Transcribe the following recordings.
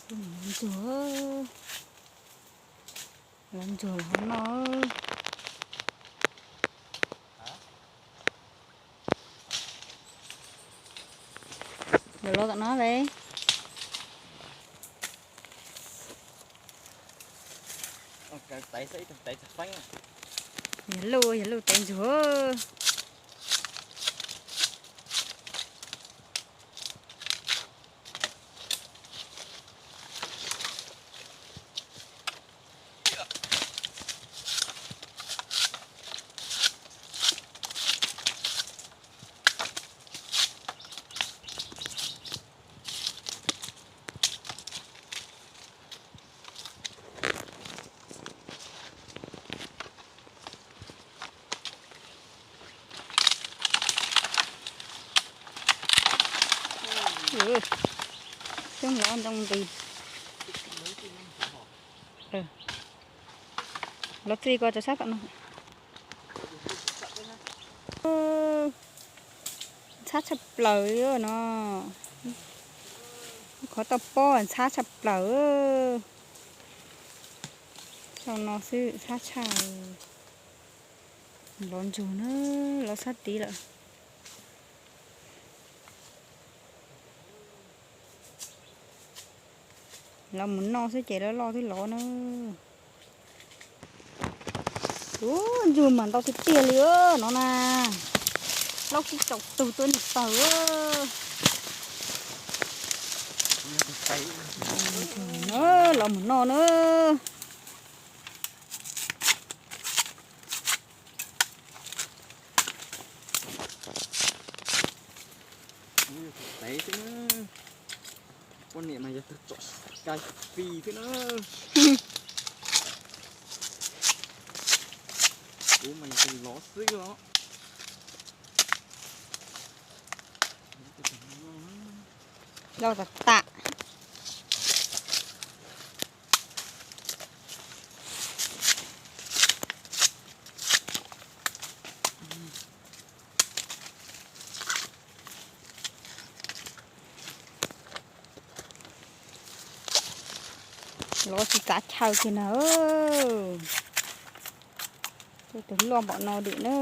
Ntsuag, los ntsuag los noj. Los los tom no ve. Yog luj, yog luj tev ntsuag. Coob lov ntoo nti. Los txij ko rau sab tom no. Ntxhab tshaj plaws li no. Qhov toj pob ntxhab tshaj plaws. Sau no xwb ntxhab tshaj. Lov ntsuag na, lov sab tid lawm. Lov mus noj xwb ces loj loj twb lov na. Ub, ntsuag mas ntau tiag tiag li no na. Plaub tsib caug tug tuaj niag taw. Lov mus noj na. Poj niam mas yog tus tsom kais fis xwb na. Kuv mas yog tus lov xwb os. Lov tas tas. Lov tsis kav chaw kiag na. Tus loj npaum no dim na.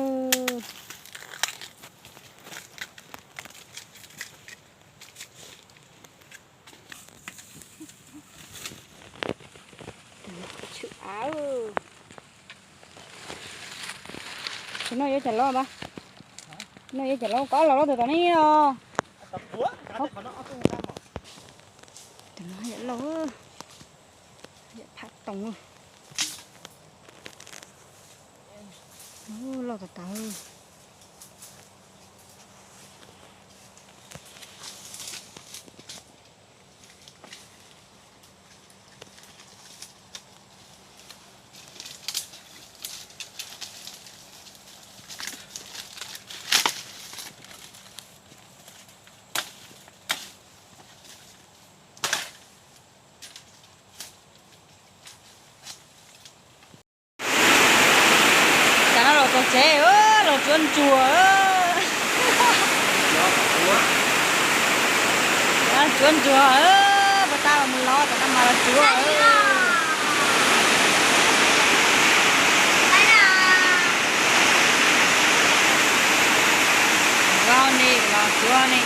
Tshwm av. Tus no yuav cov loj mas. Tus no yuav cov loj, koj los loj tus tom no os. Tus no yam loj, yam phaj toos. Loj tas tas. Tam no los txog tsev, los tsuav ntsuag. Tsuav ntsuag, pas tas los mus lov, pas tas mas los tsuav. Los ne, los tsuav ne.